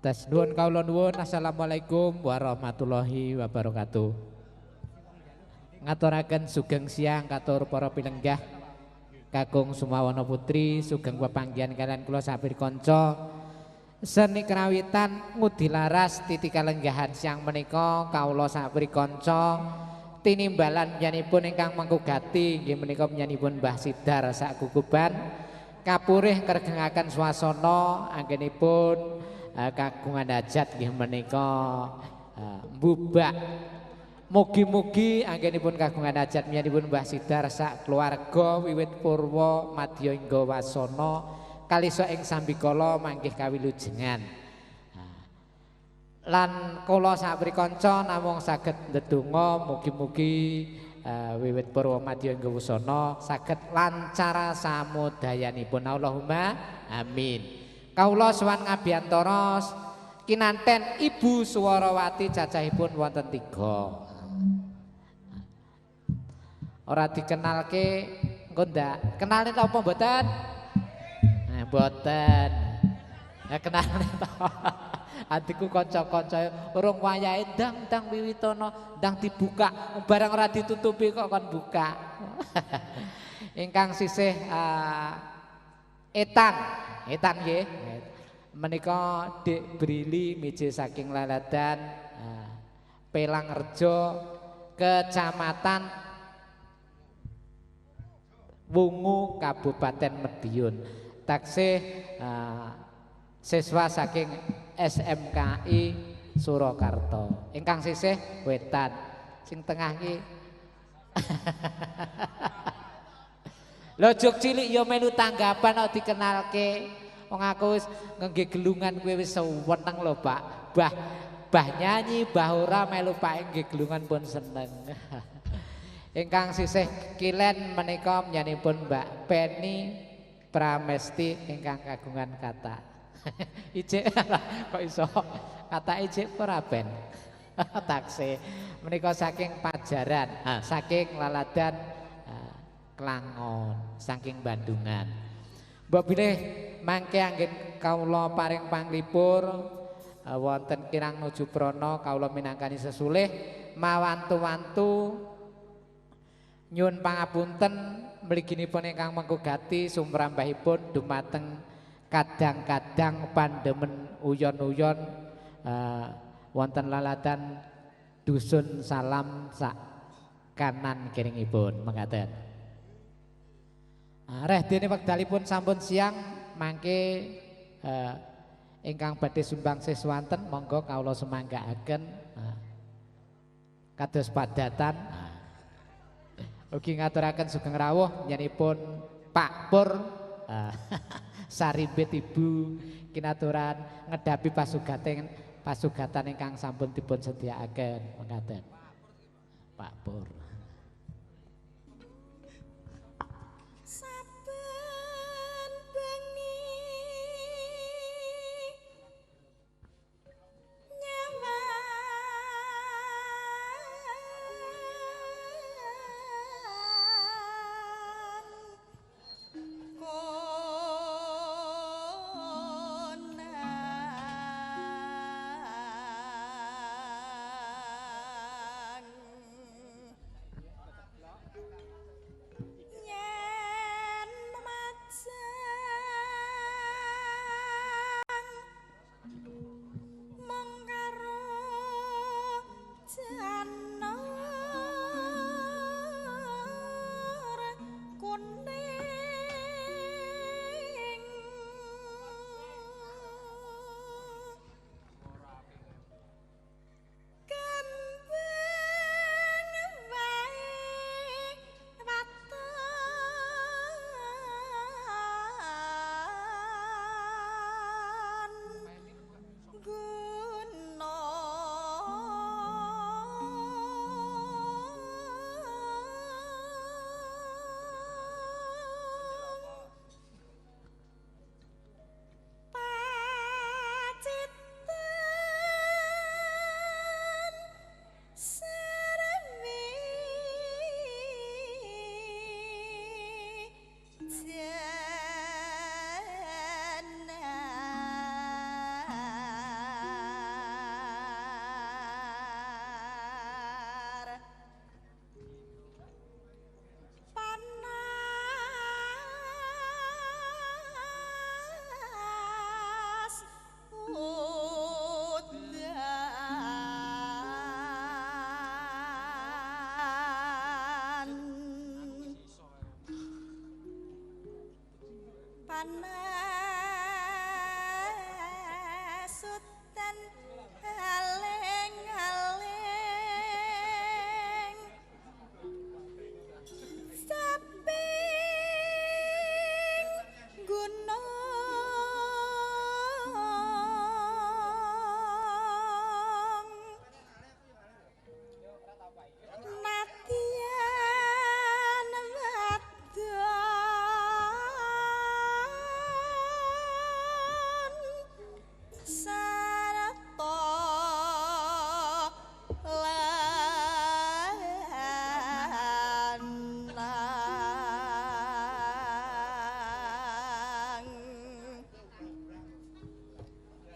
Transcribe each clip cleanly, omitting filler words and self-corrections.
Tes nuwun kawula nuwun. Assalamualaikum warahmatullahi wabarakatuh. Ngaturaken sugeng siang katur para pilenggah kakung Sumawana Putri sugeng pepanggihan kalian kula sapir kanca seni krawitan ngudi laras titi kalenggahan siang menika kawula sapri kanca tinimbalan nyanipun ingkang mangku gati inggih menika nyanipun Mbah Sidar sak guguban kapurih kergengaken swasana anggenipun kagungan hajat nggih menika mbubak. Mugi-mugi anggenipun kagungan hajat nyanipun Mbah Sidar sak keluarga wiwit purwa madya hingga wasana kalisa ing sambikala manggih kawilujengan. Lan kula saprikanca namung saged ndedonga mugi-mugi wiwit purwa madya hingga wasana saged lancar samudayanipun. Allahumma amin. Kawula sowan ngabiyantara kinanten Ibu Suwarawati cacahipun wonten 3. Ora dikenalke engko ndak. Kenalne ta apa mboten? Mboten. Ya kenalne ta. Adikku kanca-kanca urung wayahe ndang-ndang wiwitono, ndang dibuka, barang ora ditutupi kok kon buka. Ingkang sisih etan, etan nggih. Menika Dik Brili miji saking Laladan Pelangrejo Kecamatan Wungu Kabupaten Madiun. Taksih siswa saking SMKI Surakarta. Ingkang sisih wetan, sing tengah iki. Lho jog cilik ya melu tanggapan kok dikenalke. Wong aku wis ngangge gelungan kowe wis seneng lho, Pak. Bah bah nyanyi, bah ora melu Pak nggih gelungan pun seneng. Ingkang sisih kilen menika nyanipun Mbak Penny Pramesti ingkang kagungan kata. Ijik kok iso kata ijik ora ben. Taksih menika saking Pajaran, saking Laladan Klangon, saking Bandungan. Mbok bilih mangke anggen kawula paring panglipur wonten kirang nuju prana kawula minangkani sesulih mawantu-wantu nyuwun pangapunten mliginipun ingkang mangku gati sumrambahipun dumateng kadang-kadang pandemen uyon-uyon wonten Laladan dusun Salam sak kanan kiringipun mekaten. Reh dene wekdalipun sampun siang mangke ingkang badhe sumbang siswanten monggo kawula sumanggaaken kados padatan. Ugi ngaturaken sugeng rawuh nyanipun Pak Pur Sarimbit Ibu kinaturan ngedhapi pasugatan ingkang sampun dipun sediakaken mekaten. Pak Pur. Saben bengi nyawan konang.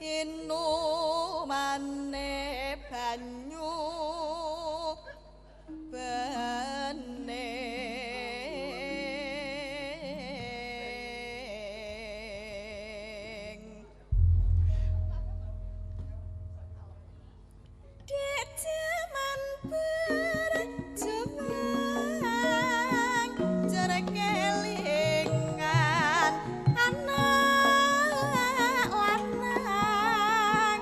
Inumane banyu bening. Dek jaman berjuang jer kelingan anak lanang.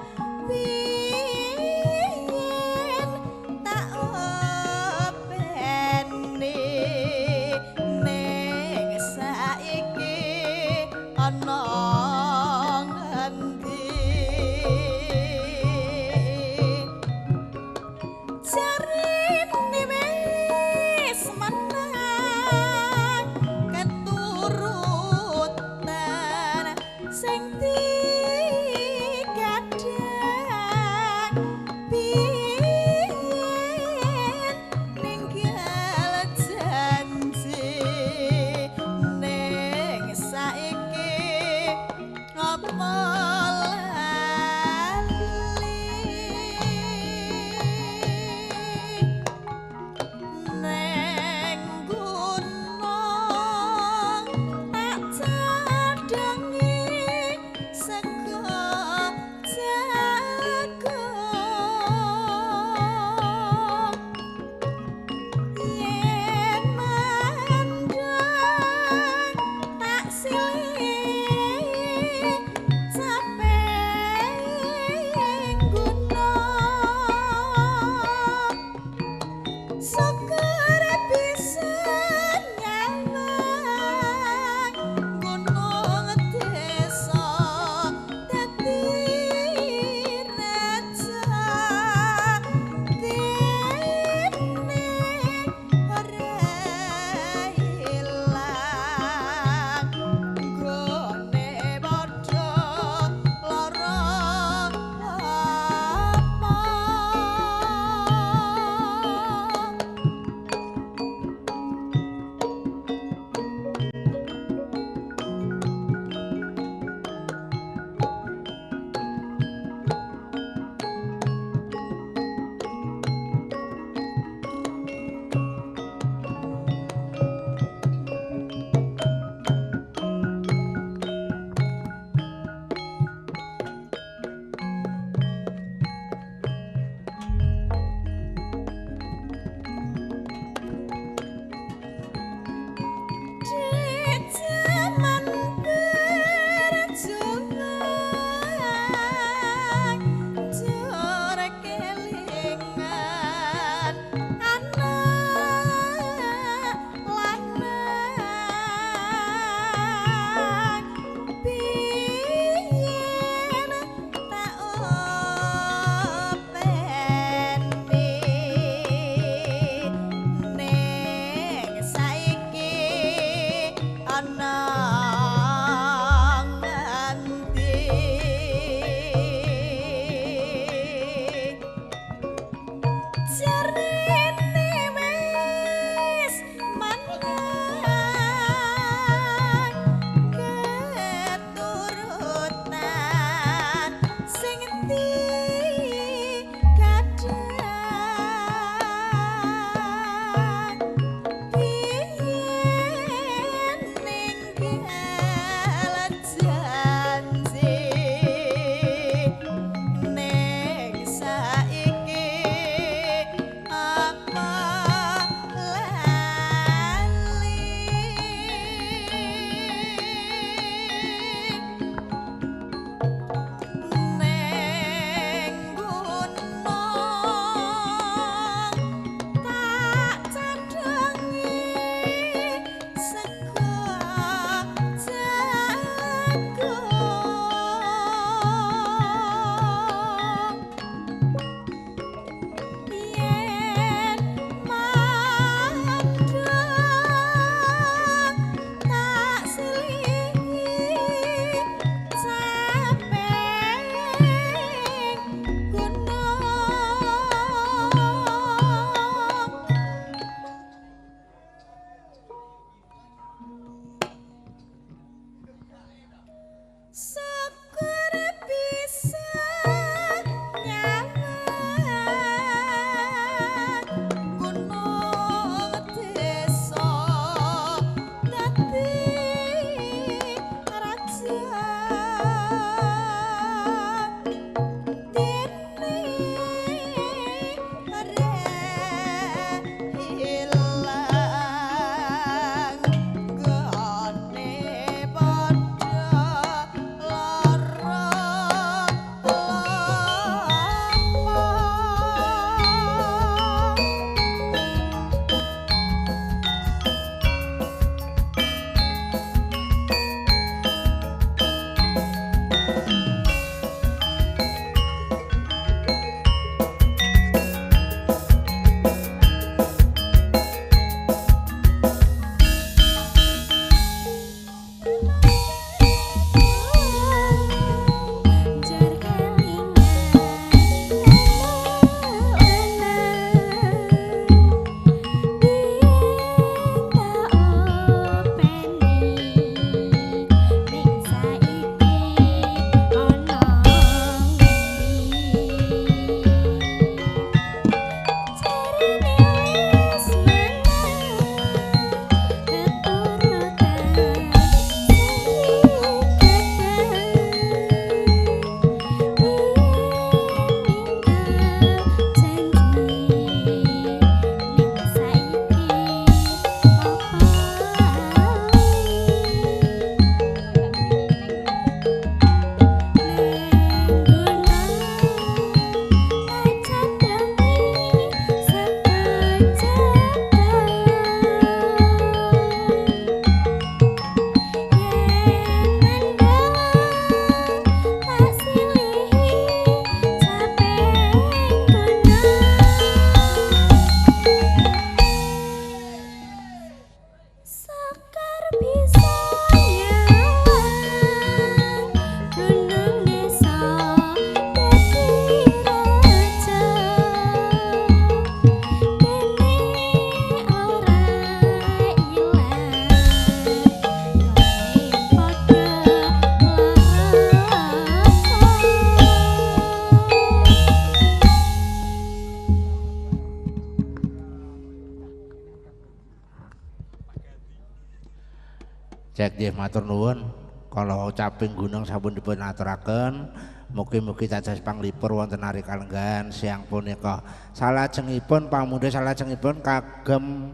Cek nggih matur nuwun kala caping gunung sampun dipun aturaken. Mugi-mugi dados panglipur wonten ari kalenggahan siang punika. Salajengipun pamundhut salajengipun kagem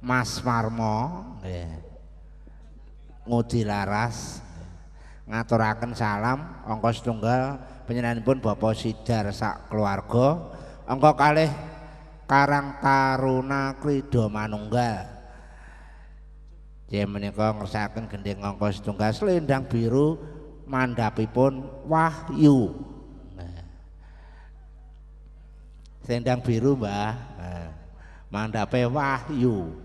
Mas Marmo nggih. Ngudi Laras ngaturaken salam angka setunggal panjenenganipun Bapak Sidar sak keluarga, angka kalih Karang Taruna Krida Manunggal. Nggih menika ngersakaken gendhing angka setunggal Selendang Biru mandhapipun Wahyu. Nah. Selendang biru Mbah, nah, mandhape Wahyu.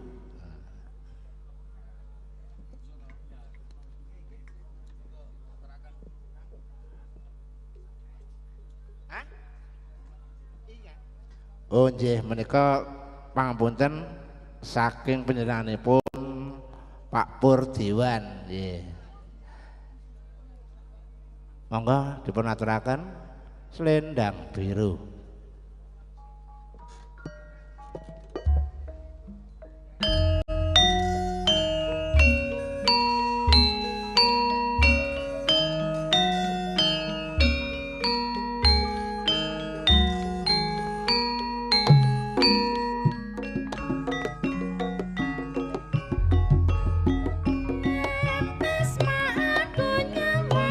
Oh nggih menika pangapunten saking panjenenganipun Pak Purdiwan nggih. Monggo dipun aturaken Selendang Biru.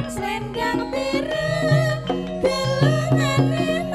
Selendang biru, belangane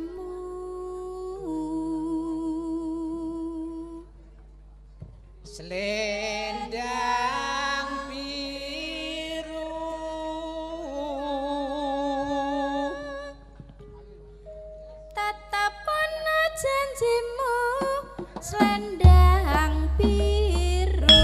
janjimu. Selendang biru tetep ana janjimu, selendang biru.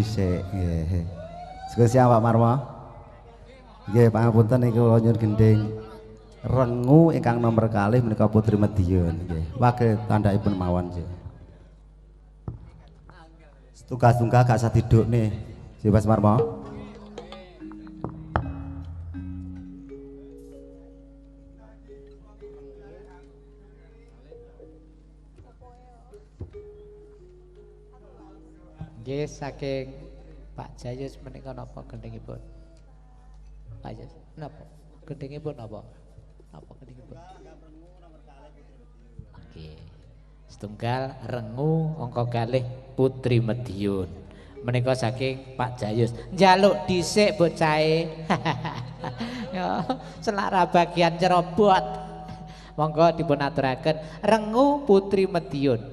dhisik nggih. Sugeng siang Pak Marmo. Nggih, pangapunten iki kula nyuwun gendhing rengu ingkang nomor kalih menika Putri Madiun nggih. Wakil tandhaipun mawon nggih. Setunggal-tunggal gak usah didukne. Nggih Mas Marmo. Nggih saking Pak Jayus menika napa gendhingipun? Pak Jayus napa? Gendhingipun napa? Napa gendhingipun? Nggih. Setunggal rengu angka kalih Putri Madiun. Menika saking Pak Jayus. Njaluk dhisik bocahe. Ya, selak bagian cerobot. Monggo dipun aturaken rengu Putri Madiun.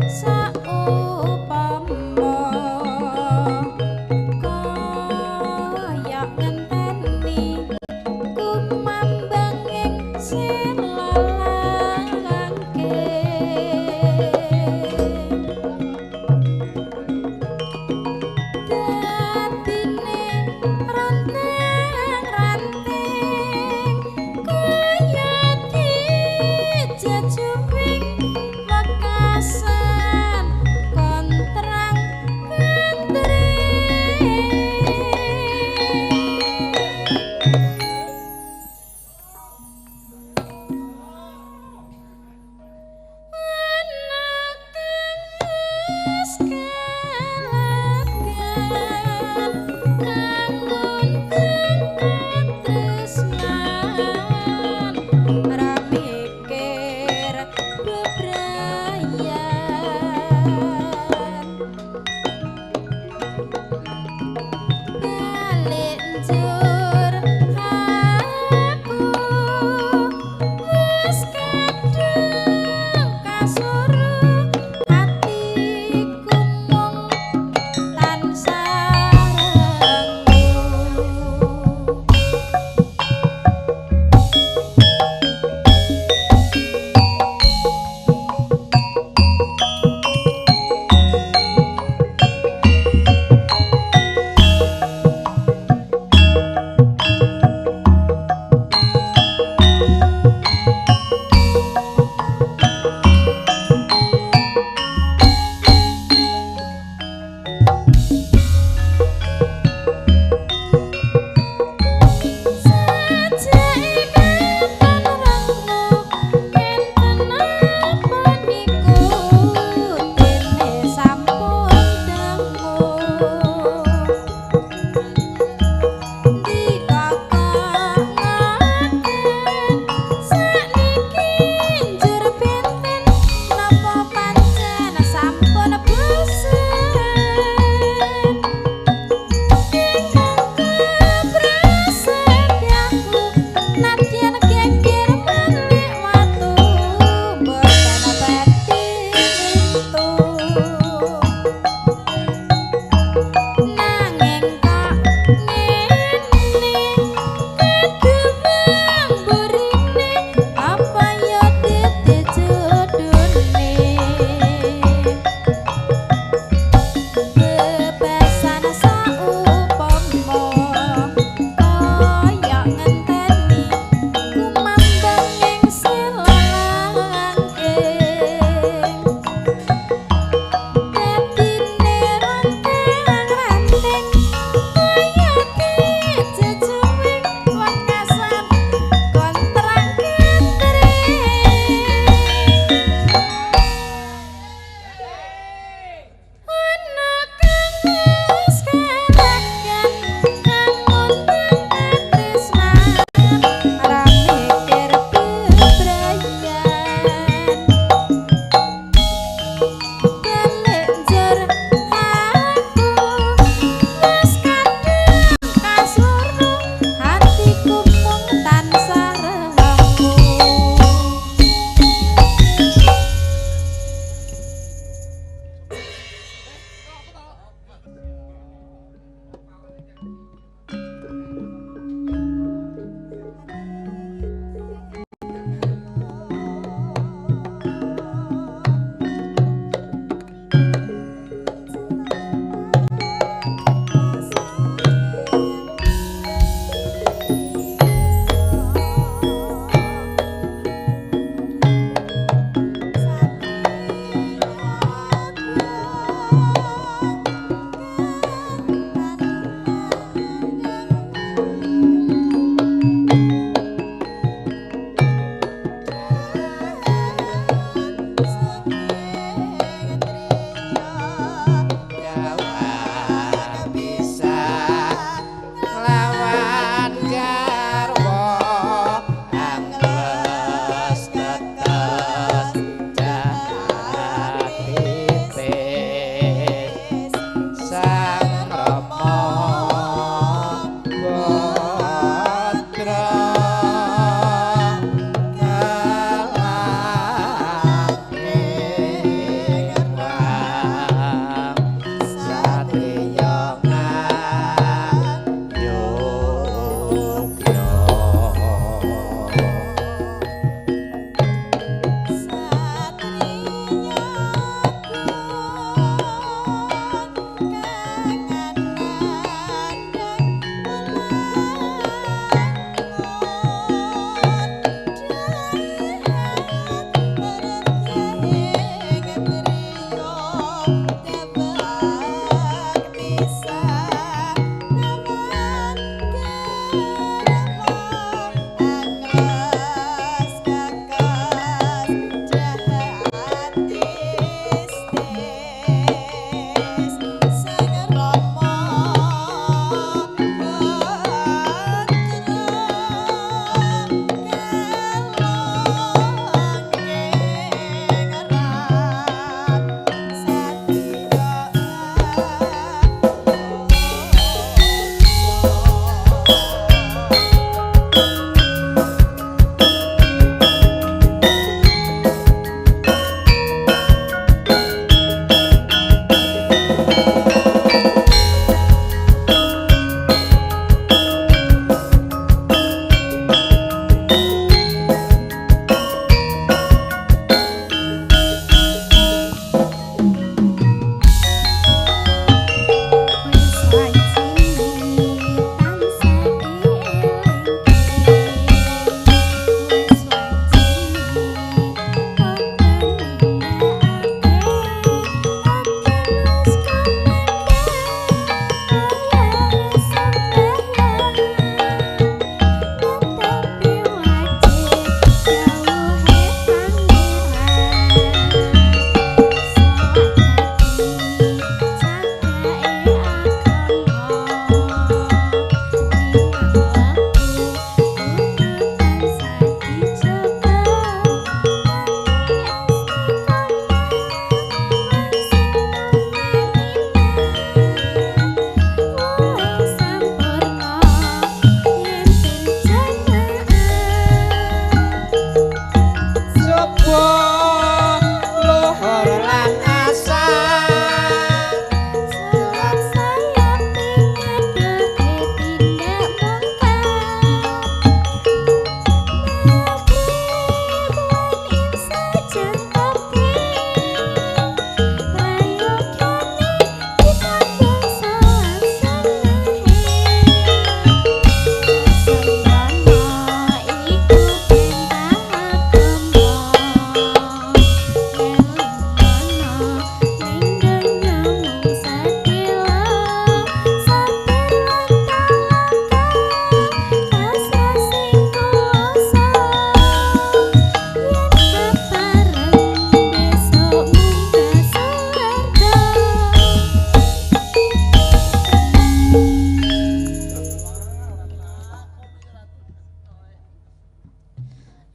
Tansah rengu.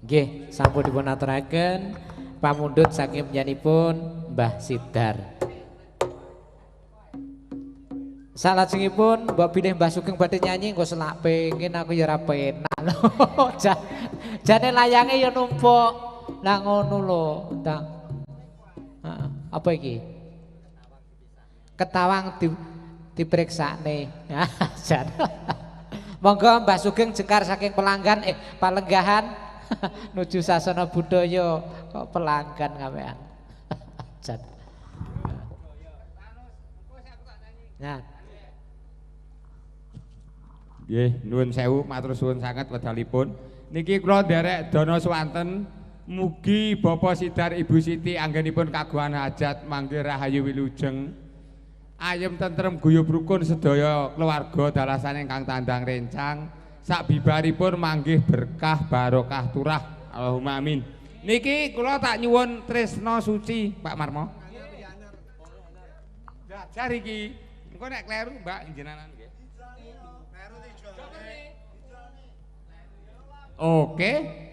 Nggih, sampun dipun aturaken pamundhut saking panjenenganipun Mbah Sidar. Salajengipun mbok bilih Mbah Sugeng badhe nyanyi engko selak pengin aku ya ora penak lho. Jane layange ya numpuk. Lah ngono lho, ndang. Heeh, apa iki? Ketawang diperiksane. Jan. Monggo Mbah Sugeng jengkar saking pelanggan palenggahan nuju sasana budaya kok pelanggan kawean. Jan. Nah. Nggih, nuwun sewu matur suwun sanget wedalipun. Niki kula nderek dana swanten mugi Bapak Sidar Ibu Siti anggenipun kagungan hajat mangke rahayu wilujeng. Ayem tentrem guyub rukun sedaya keluarga dalasan ingkang tandang rencang. Sakbibaripun manggih berkah barokah turah. Allahumma amin. Niki kula tak nyuwun tresna suci Pak Marmo. Jajar iki. Engko nek kleru Mbak jenengan nggih. Oke.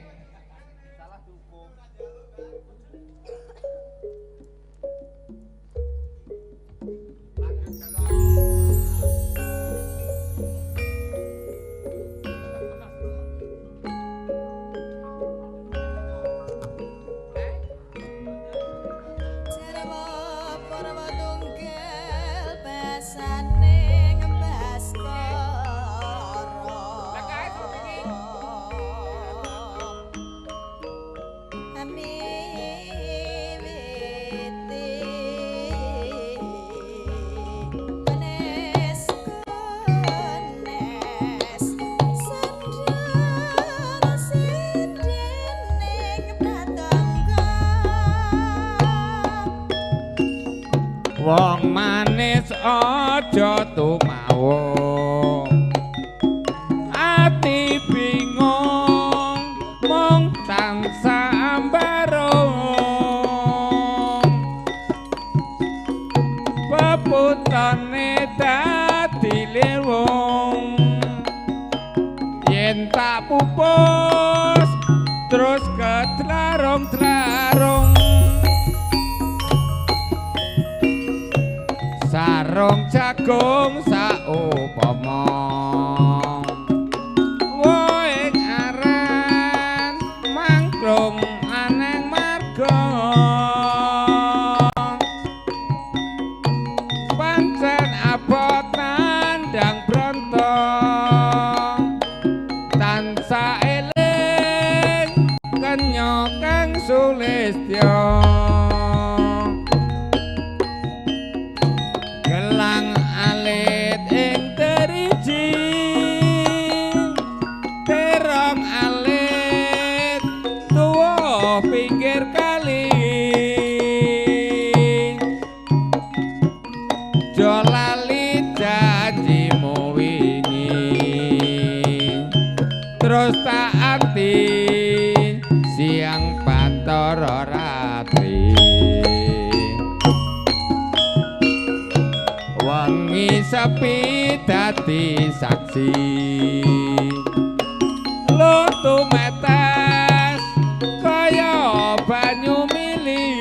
Wong manis aja tumawuh, ati bingung mung tansah ambarung, peputane dadi lewung, yen tak pupus terus ketlarung-tlarung. Sarung jagung saupama woing aran mangklung aneng marga, pancen abot tandang bronto, tansah eling kenya kang sulistya. Pinggir kali jo lali janjimu wingi, terus tak anti siang bathara ratri, wengi sepi dadi saksi, lutu metes kaya banyu mili,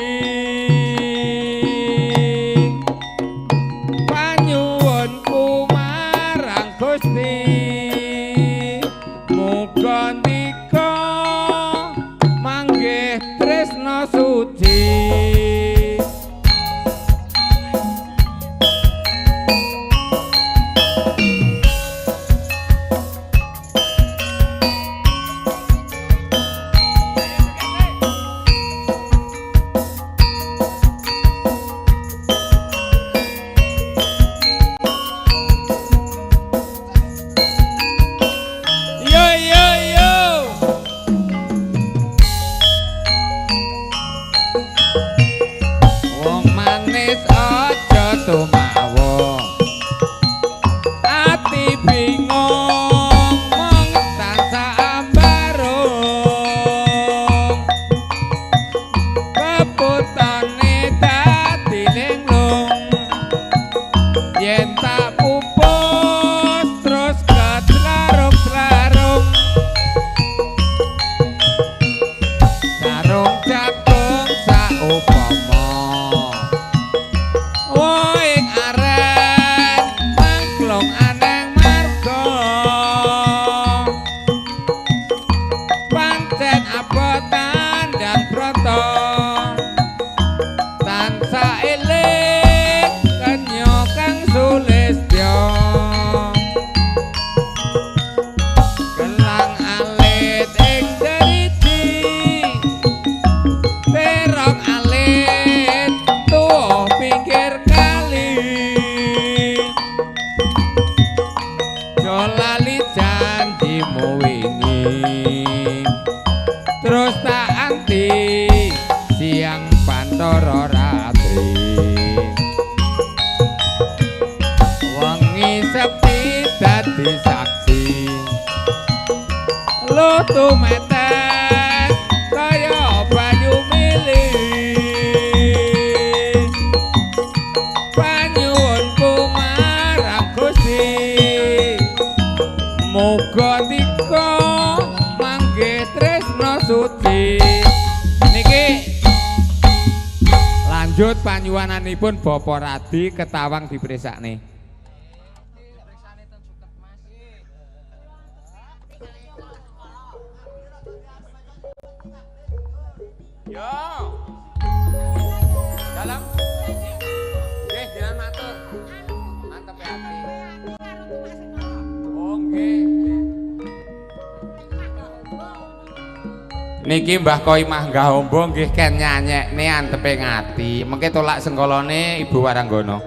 panyuwunku marang Gusti muga ndika manggih tresna suci. Janjimu wingi terus tak anti siang pantoro ratri wengi sepi dadi saksi lutu metes kaya banyu mili panyuwunku marang Gusti muga dika manggih tresna suci. Niki lanjut panyuwunanipun Bapak Radi Ketawang dipresakne. Yo. Dalam. Nggih, jenengan matur. Mantep ya ati. Oh nggih. Niki Mbah Koi Manggah Ombo nggih ken nyanyekne antepe ngati. Mengke tolak sengkolone Ibu Waranggono.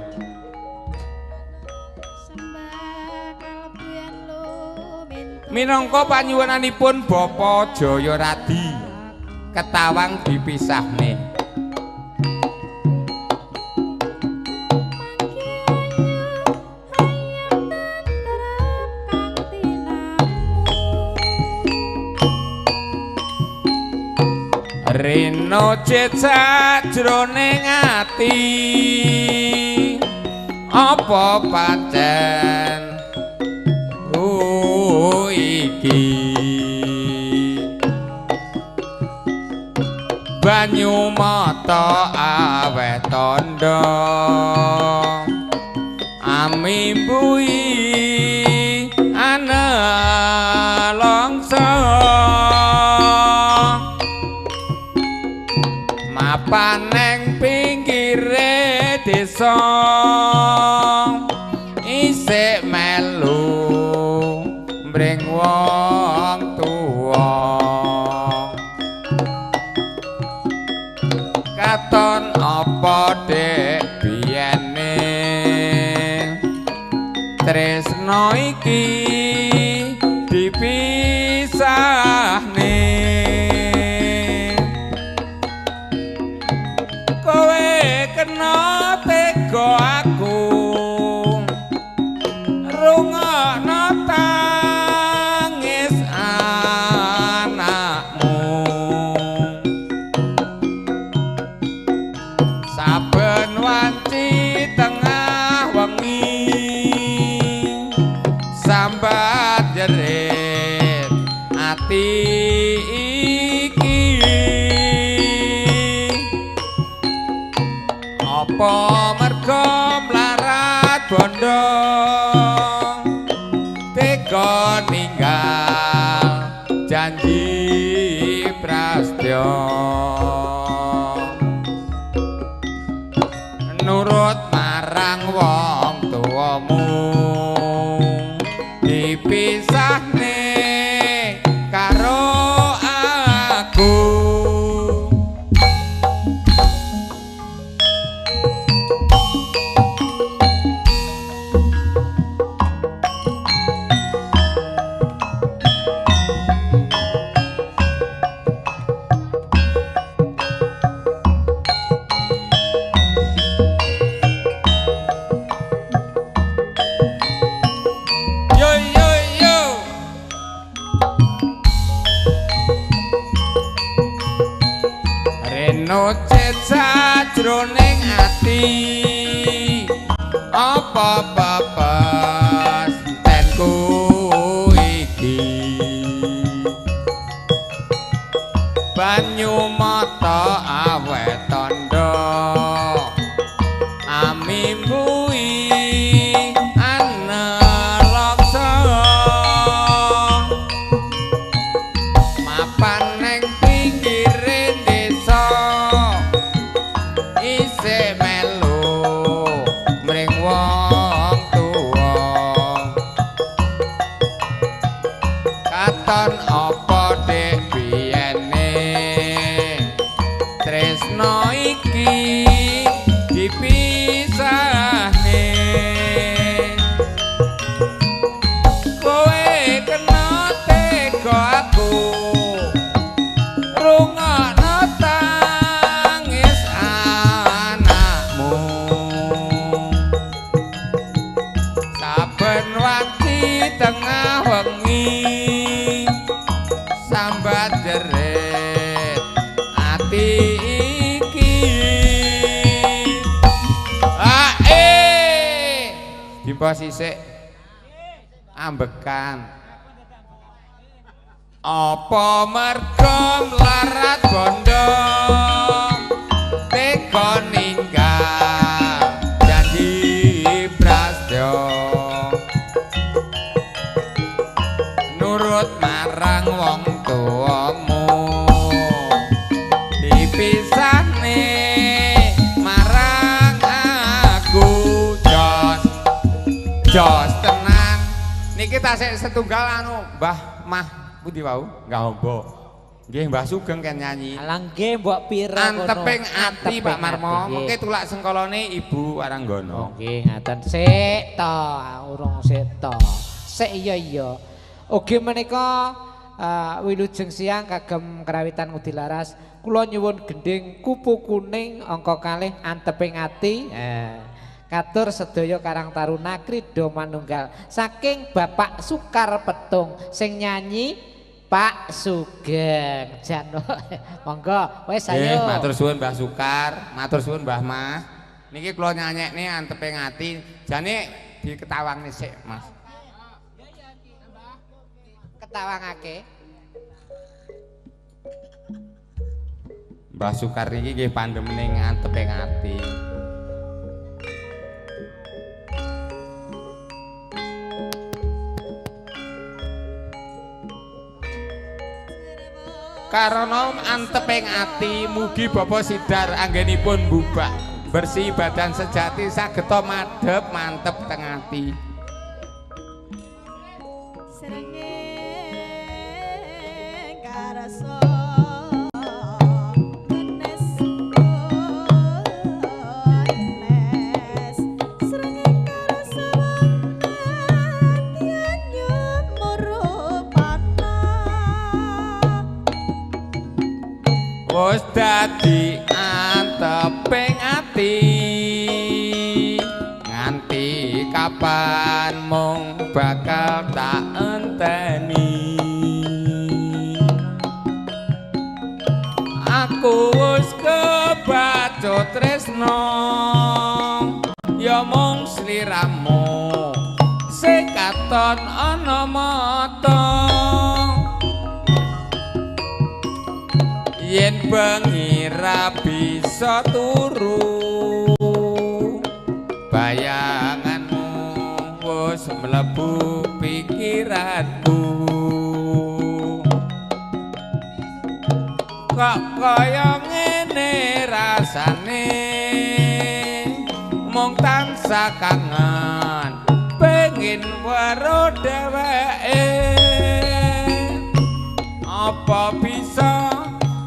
Minangka panyuwunanipun Bapak Jaya Radi Ketawang dipisahne. Rino jejak jroning ati apa pancen iki banyu mata aweh tandha amimbui ana longso mapan neng pinggire desa isik melu mring wong tuwa katon apa dek biyene tresno iki dipisahne kowe kena tega aku rungokno tangis anakmu saben wanci tengah wengi sambat jerit ati iki apa mergo mlarat bondo tega ninggal janji prastya nurut marang wong tuamu dipisahne karo aku. Yo yo yo. Reno cecak jroning ati apa pepes tenku iki banyu mata awet tandha amimbui ana laksa mapan neng pinggire desa isih melu mring wong tuwa katon apa dek biyene tresno iki dipisahne kowe kena Bos isik ambekan. Apa mergo mlarat bondo teka ninggal janji prastyo nurut marang wong tuamu dipisahne marang aku. Jos jos tenan niki tasik setunggal anu Mbah Mah pundi wau nggah hombo. Nggih Mbah Sugeng ken nyanyi. Alah nggih mbok pira kono. Anteping ati Pak Marmo, mengke tulak sengkolone Ibu Waranggono. Nggih ngaten sik to, urung sik to. Sik iya iya. Ugi menika wilujeng siang kagem karawitan Ngudi Laras. Kula nyuwun gendhing kupu kuning angka kalih anteping ati. Katur sedaya Karang Taruna Krida Manunggal saking Bapak Sukar Petung sing nyanyi Pak Sugeng. Jan monggo wis ayo. Matur suwun Mbah Sukar, matur suwun Mbah Mah. Niki kula nyanyekne anteping ati, jane diketawangne sik Mas. Ketawangake. Mbah Sukar niki nggih pandemene anteping ati. Karana anteping ati mugi Bapak Sidar anggenipun mbubak bersih badan sejati sageta madhep mantep teng ati. Srengeng karasa wis dadi anteping ati nganti kapan mung bakal tak enteni. Aku wis kebacut tresno ya mung sliramu sing katon ana mata. Yen bengi ra bisa turu bayanganmu wis mlebu pikiranku. Kok kaya ngene rasane mung tansah kangen pengin weruh dheweke. Apa bisa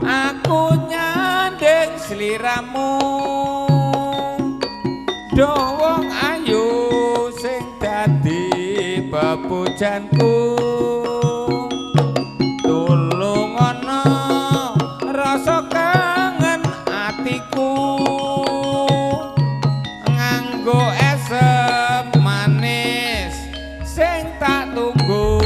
aku nyanding sliramu do wong ayu sing dadi pepujanku. Tulung ana rasa kangen atiku nganggo esem manis sing tak tunggu.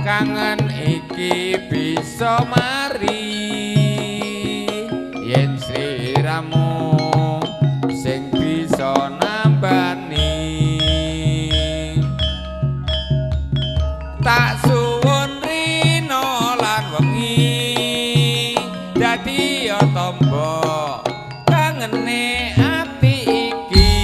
Kangen iki bisa mari yen sliramu sing bisa nambani. Tak suwun rina lan wengi dadi ya tombo kangene ati iki.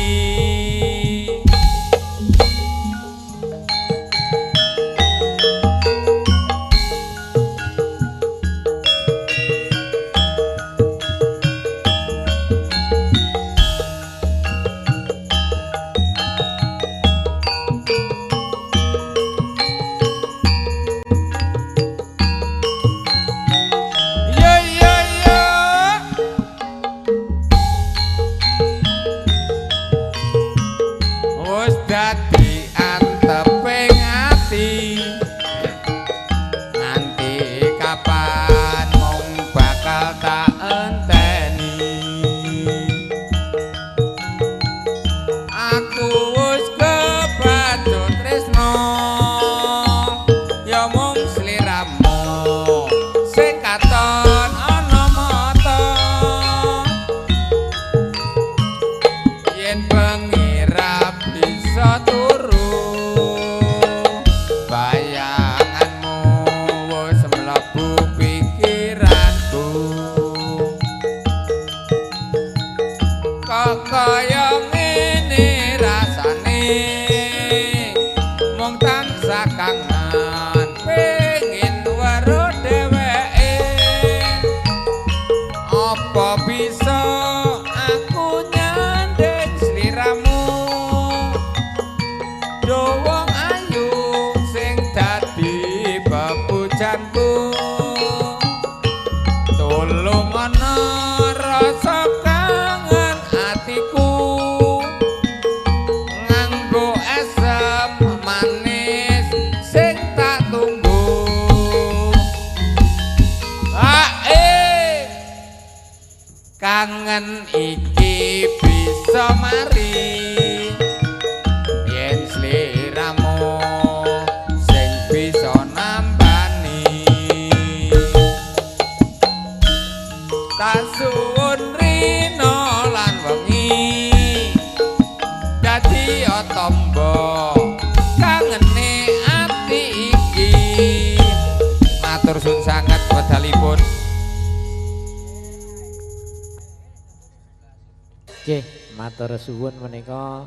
Nggih, matur suwun menika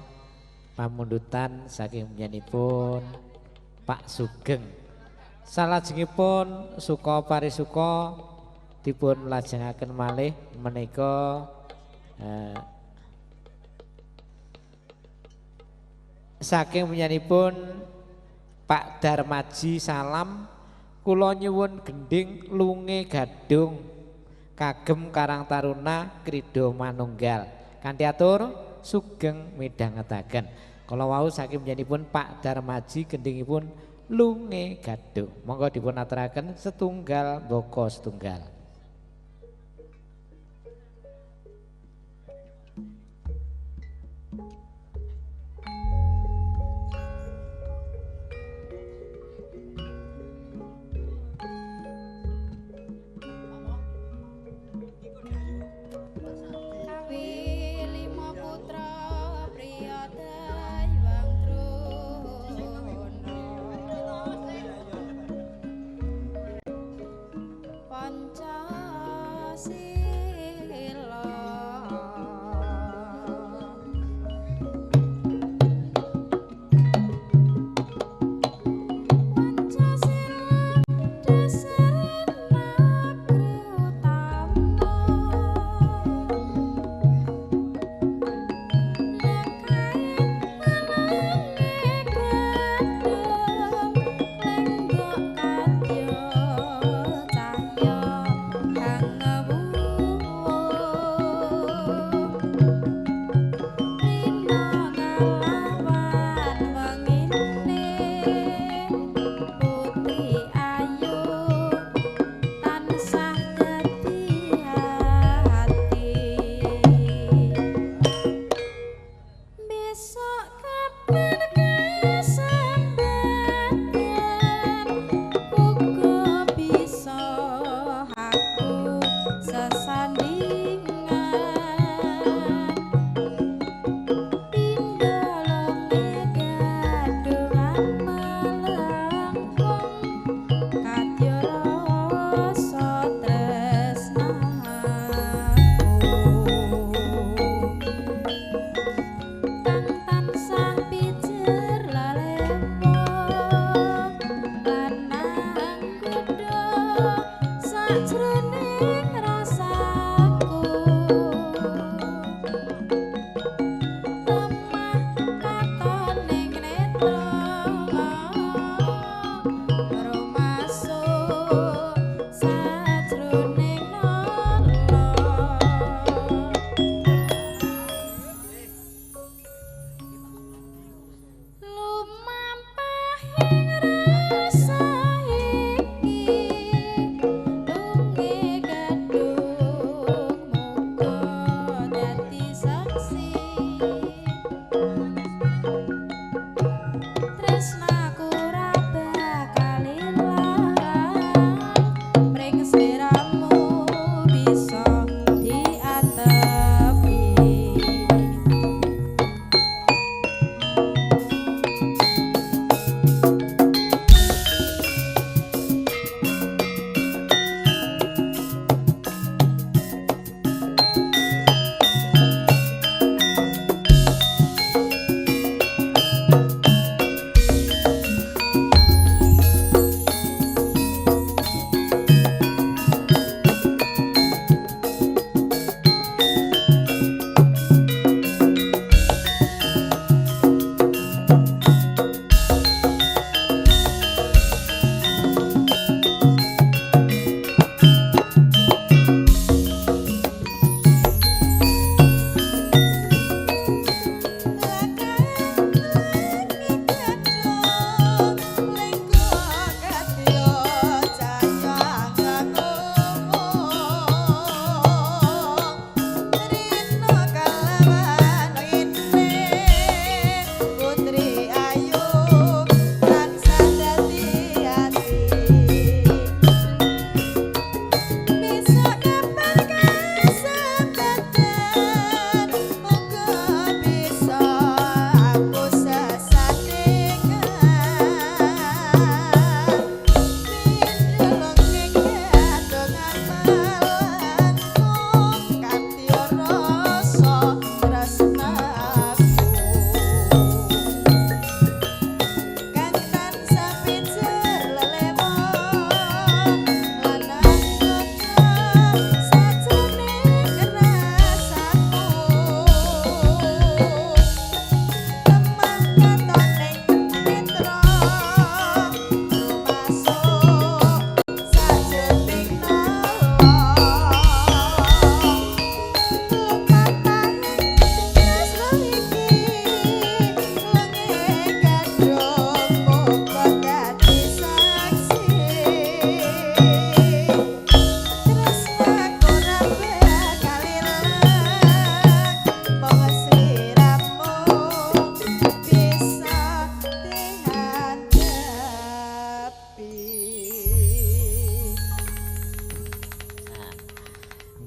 pamundutan saking panjenenganipun Pak Sugeng. Salajengipun suka parisuka dipun lajengaken malih menika saking panjenenganipun Pak Darmaji salam kula nyuwun gendhing lunge gadung kagem Karang Taruna Krida Manunggal. Kanthi atur sugeng midhangetaken. Kala wau saking panjenenganipun Pak Darmaji gendhingipun lunge gadung. Monggo dipun aturaken setunggal baka setunggal. Bisa diatepi.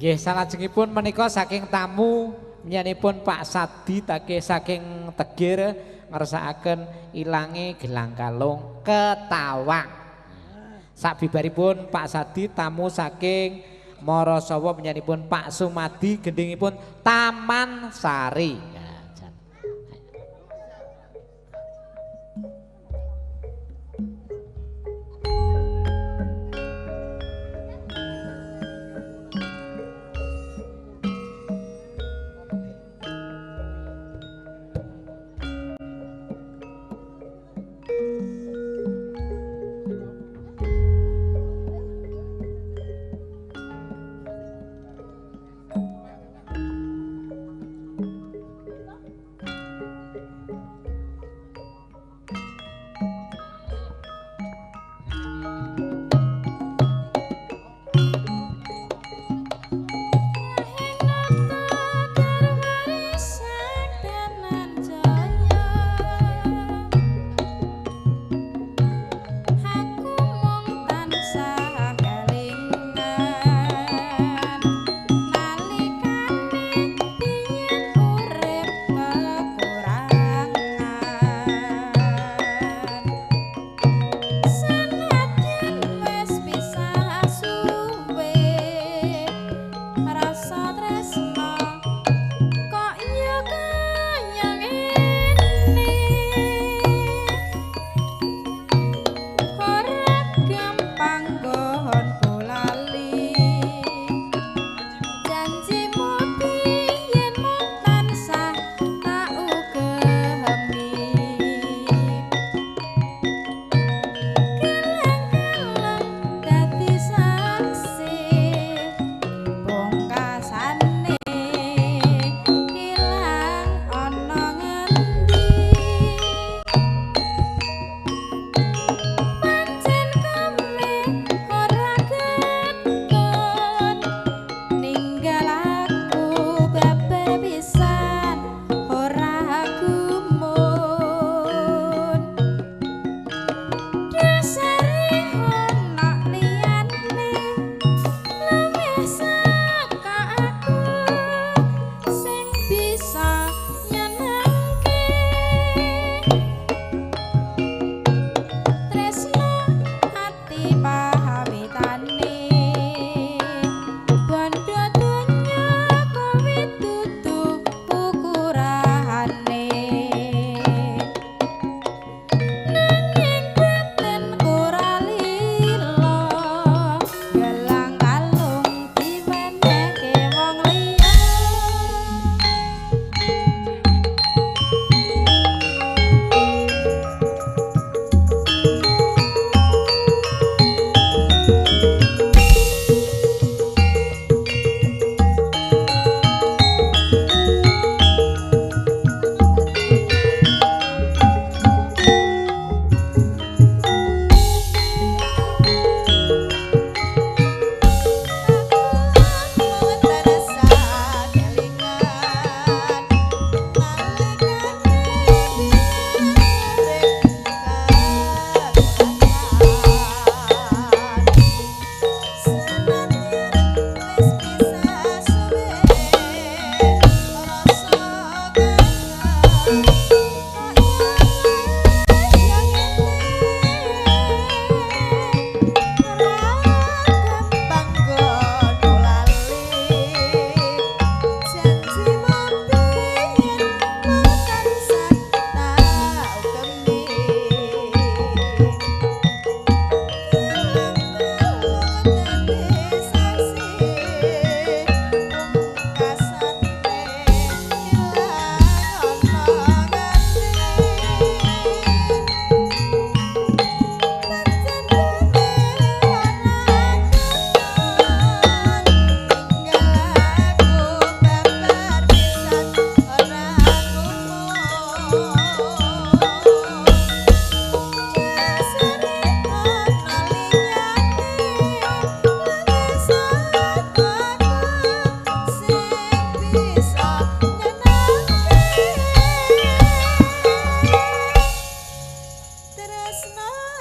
Nggih, salajengipun menika saking tamu nyanipun Pak Sadi take saking Tegir ngersakaken ilange gelang kalung ketawang. Sabibaripun Pak Sadi tamu saking Morosowo nyanipun Pak Sumadi gendhingipun Taman Sari. Tresno.